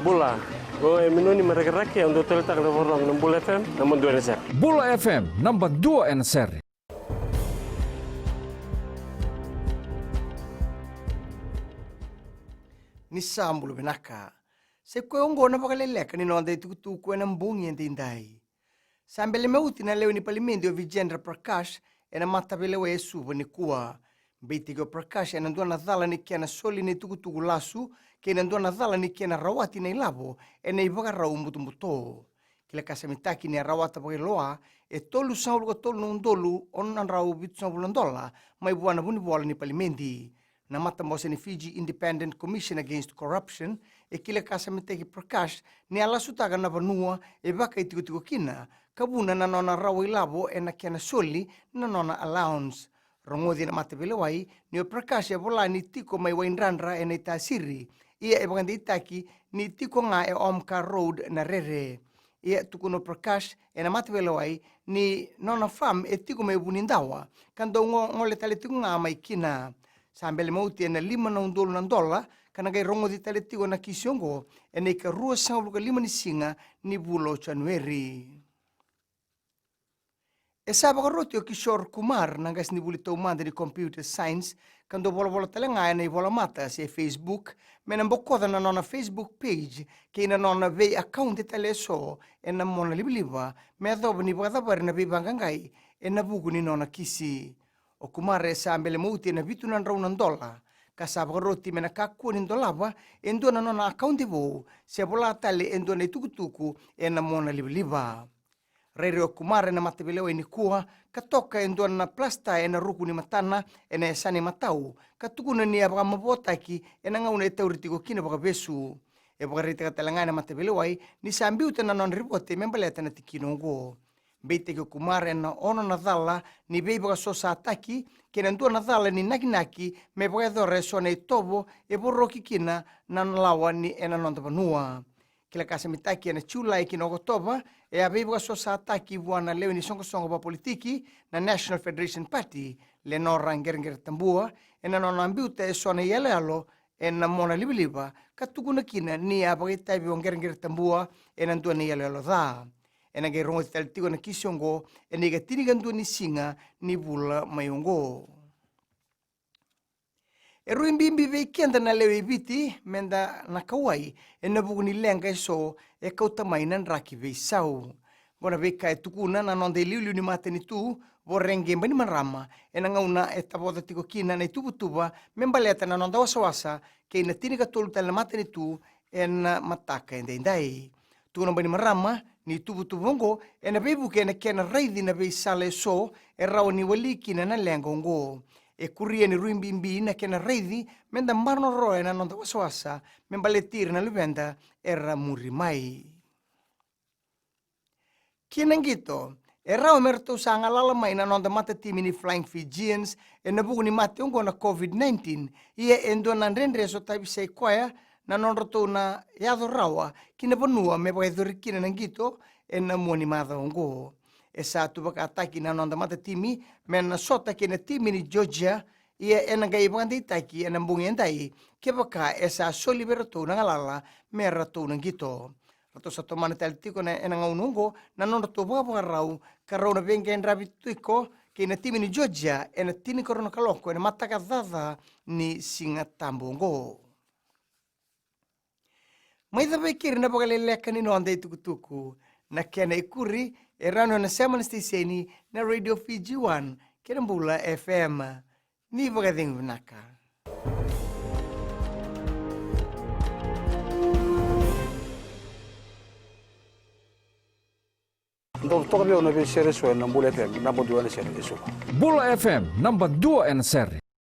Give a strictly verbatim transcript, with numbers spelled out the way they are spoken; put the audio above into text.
Bula, o e Minoni mai Rakiraki, au dau taleitaka na vakarorogo na Bula F M, naba dua ena sere. Bula F M, naba dua ena sere. Ni sa bula vinaka. Sa i koya oqo na vakaleleka ni noda itukutuku ena bogi edaidai. Sa bele mai oti na lewe ni palimedi o Vijendra Prakash ena mataveilewai e Suva nikua. Beitaki o Prakash ena dua na cala ni kena soli na itukutuku lasu kei na dua na cala ni kena rawati na ilavo ena ivakarau butobuto. Kila ka sa mitaki ni a rawata vakailoa e tolusagavulu ka tolu na udolu ono na drau vitusagavulu na dola mai vua na vunivola ni palimedi. Na matabose ni Fiji Independent Commission Against Corruption e kila ka sa mitaki Prakash ni a lasutaka na vanua e vakaitikotiko kina, ka vuna na nona rawa ilavo ena kena soli na nona allowance. Rogoci na mataveilewai ni o Prakash e vola ni tiko mai Waidradra ena iTasiri, ia e vakadeitaki ni tiko ga e Omka Road na rere. Ia tukuna o Prakash ena mataveilewai ni nona farm e tiko mai Vunidawa, ka dau go-, gole tale tiko ga mai kina. Sa bele mai oti ena lima na udolu na dola, ka na qai rogoci tale tiko na kisi oqo ena ikaruasagavulu ka lima ni siga ni vula o Janueri. E sa vakaroti o Kishore Kumar, na qasenivuli taumada ni Computer Science, ka dau volavola tale ga ena ivolamata se Facebook, me na bokoca na nona Facebook page kei na nona veiakaunti tale eso ena mona livaliva, me yacova ni vakacavari na veivaqaqai ena vuku ni nona kisi. O Kumar e sa bele mai oti ena vitu na drau na dola, ka sa vakaroti me na kakua ni dolava e dua na nona akaunti vou se vola tale e dua na itukutuku ena mona livaliva. Rairai o Kumar ena mataveilewai nikua ka toka e dua na plasita ena ruku ni matana ena yasana imatau, ka tukuna ni a vakamavoataki ena gauna e tauri tiko kina vakavesu. E vakaraitaka tale ga ena mataveilewai ni sa biuta na nona ripote me baleta na tikina oqo. Beitaki o Kumar ena ono na cala ni veivakasosataki kei na dua na cala ni nakinaki me vakayacora eso na itovo e voroki kina na lawa ni ena noda vanua. Kila ka sa mitaki ena Julai ki na Okotova e a veivakasosataki vua na lewe ni soqosoqo vakapolitiki na National Federation Party, Lenora Qereqeretabua, ena nona biuta eso na iyaloyalo ena mona livaliva, ka tukuna kina ni a vakaitavi o Qereqeretabua ena dua na iyaloyalo ca. Ena qai rogoci tale tiko na kisi oqo ena ikatinikadua ni siga ni vula mai oqo. E rui bibi vei keda na lewe i Viti meda na kauwai ena vuku ni leqa eso e kauta mai na draki veisau. Oqo na veika e tukuna na noda iliuliu ni matanitu, Voreqe Bainimarama, ena gauna e tavoca tiko kina na ituvatuva me baleta na noda wasawasa kei na tinikatolu tale na matanitu ena mataka edaidai. Tukuna o Bainimarama ni ituvatuva oqo ena veivuke ena kena raici na veisala eso e rawa ni wali kina na leqa oqo. E kuria ni rui bibi na kena raici meda maroroya na noda wasawasa me baleti ira na luveda era muri mai. Ki na qito, e rawa me ratou sa galala mai na noda matatimi ni Flying Fijians ena vuku ni mate oqo na COVID nineteen, ia e dua na dredre e sotavi sai koya na nodratou na yaco rawa ki na vanua me vakayacori kina na qito ena mua ni macawa oqo. E sa tuvakataki na noda matatimi me na sota kei na timi ni Georgia, ia ena qai vakadeitaki ena bogi edai kevaka e sa soli vei ratou na galala me ratou na qito. Ratou sa tomana tale tiko na, ena gauna oqo na nodratou vakavakarau ka rau na veiqaravi tiko kei na timi ni Georgia ena tinikarua na kaloko ena mataka caca ni Siga Tabu oqo. Mai cava e keri na vakaleleka ni noda itukutuku. Na kena ikuri e rawa ni o na sema na siteseni na Radio Fiji One kei na Bula F M. Ni vakacegu vinaka. Dau toka vei au na veisere eso ena Bula F M, naba dua ena sere eso. Bula F M, naba dua ena sere.